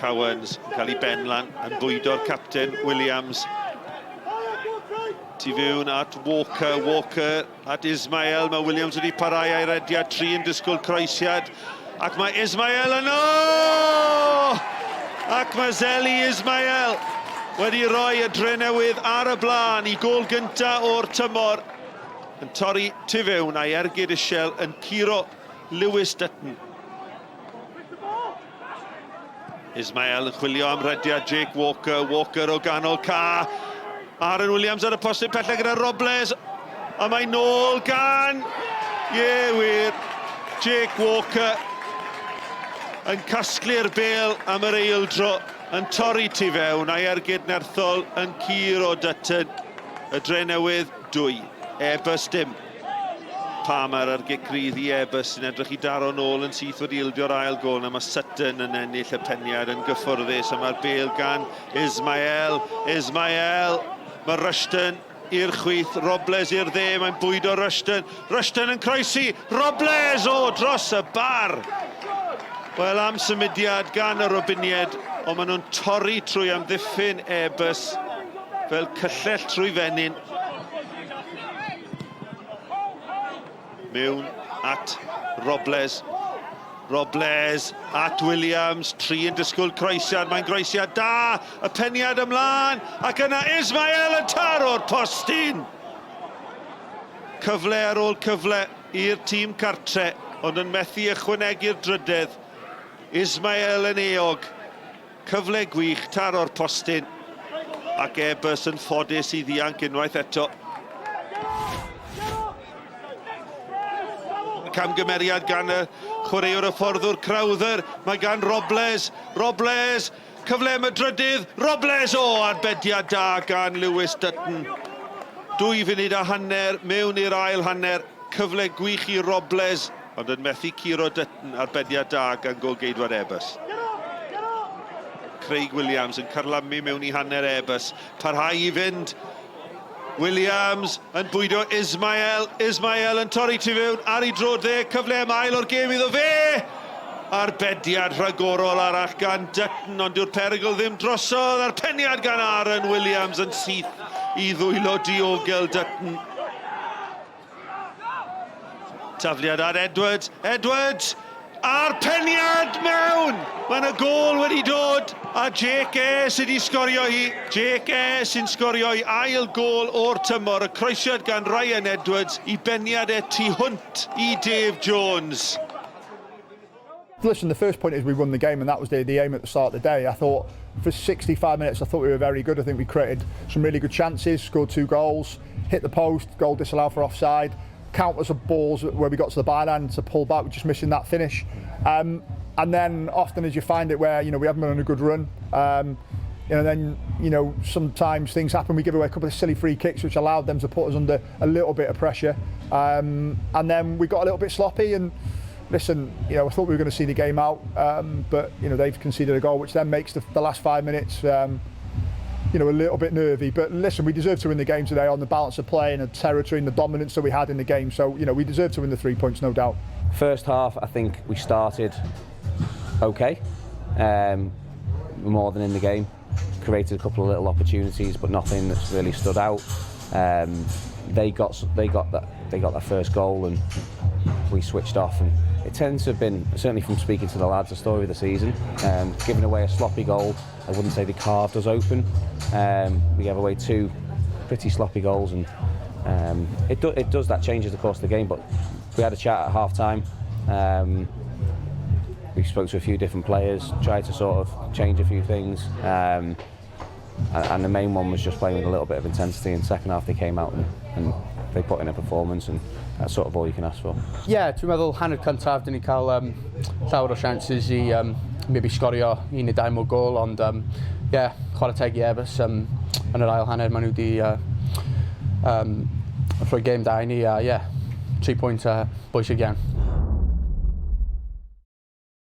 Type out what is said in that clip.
Cowans yn cael ei ben lan, yn bwydo'r capten Williams. Tu fewn at Walker, Walker at Ismael. Mae Williams wedi parhau a'i rediad, tri yn disgwyl croesiad. Ac mae Ismael yno! Ac mae Zeli Ismael wedi rhoi y Drenewydd ar y blaen i gôl gyntaf o'r tymor. Yn torri tu fewn a'i ergyd isiel yn curo Lewis Dutton. Ismael yn chwilio am rediad Jake Walker. Walker o ganol ca. Aaron Williams ar y postyn pellach gyda Robles. A mae nôl gan... Ie, yeah, wir. Jake Walker yn casglu'r bel am yr eildro, yn torri tu fewn, a'i ergyd nerthol yn curo Dutton. Y Drenewydd, dwy. Airbus dim. Palmer ar gic rydd i Airbus sy'n edrych i daro nôl yn syth wedi ildio'r ail gôl. Na mae Sutton yn ennill y peniad yn gyffwrddus a mae'r bêl gan Ismael. Ismael! Mae Rushton i'r chwith, Robles i'r dde, mae'n bwydo Rushton. Rushton yn croesi, Robles! O, dros y bar! Wel, am symudiad gan y Robinied, ond maen nhw'n torri trwy amddiffyn Airbus fel cyllell trwy fenyn. Mewn at Robles. Robles at Williams. Tri yn disgwyl croesiad. Mae'n groesiad da. Y peniad ymlaen. Ac yna Ismael yn taro'r postyn. Cyfle ar ôl cyfle i'r tîm cartre, ond yn methu ychwanegu'r drydedd. Ismael yn eog. Cyfle gwych, taro'r postyn, ac Airbus yn ffodus i ddianc unwaith eto. Camgymeriad gan y chwaraewr y fforddwr Crowther, mae gan Robles, Robles, cyfle am y drydydd, Robles, o, arbediad da gan Lewis Dutton. 2 funud a hanner mewn i'r ail hanner, cyfle gwych i Robles, ond yn methu curo Dutton, arbediad da gan gôl-geidwad Airbus. Craig Williams yn carlamu mewn i hanner Airbus, parhau i fynd. Williams yn bwydo Ismael, Ismael yn torri tu fewn ar ei droed dde, cyfle am ail o'r gêm iddo fe! Arbediad rhagorol arall gan Dutton, ond dyw'r perygl ddim drosodd, a'r peniad gan Aaron Williams yn syth i ddwylo diogel Dutton. Tafliad ar Edwards, Edwards! A'r peniad mewn! Mae yna gôl wedi dod, a Jake Eyre sydd wedi sgorio hi. Jake Eyre sy'n sgorio ei ail gôl o'r tymor. Y croesiad gan Ryan Edwards i beniad e tu hwnt i Dave Jones. Listen, the first point is we won the game, and that was the, the aim at the start of the day. I thought for 65 minutes, I thought we were very good. I think we created some really good chances, scored two goals, hit the post, goal disallowed for offside, countless of balls where we got to the byline to pull back, we're just missing that finish. Um, and then often as you find it where, you know, we haven't been on a good run, um, you know, then, you know, sometimes things happen. We give away a couple of silly free kicks, which allowed them to put us under a little bit of pressure. Um, and then we got a little bit sloppy and, listen, you know, I thought we were going to see the game out, um, but you know they've conceded a goal, which then makes the, the last five minutes, um, you know, a little bit nervy. But listen, we deserve to win the game today on the balance of play and the territory and the dominance that we had in the game. So you know, we deserve to win the three points, no doubt. First half, I think we started okay, um, more than in the game. Created a couple of little opportunities, but nothing that's really stood out. Um, they got they got that they got that first goal and we switched off and it tends to have been certainly from speaking to the lads the story of the season um, giving away a sloppy goal I wouldn't say they carved us open um, we gave away two pretty sloppy goals and um, it, do, it does that changes the course of the game but we had a chat at half time um, we spoke to a few different players tried to sort of change a few things um, and, and the main one was just playing with a little bit of intensity. In second half they came out and, and they put in a performance and that's sort of all you can ask for. Yeah, dwi'n meddwl hanner cyntaf, dyn ni cael um, llawer o chances i um, maybe sgorio un neu dau mwy gol, ond um, yeah, chwarae teg i Airbus um, yn yr ail hanner, maen nhw wedi uh, um, rhoi game da i ni, a yeah, tri pwynt a bwysig iawn.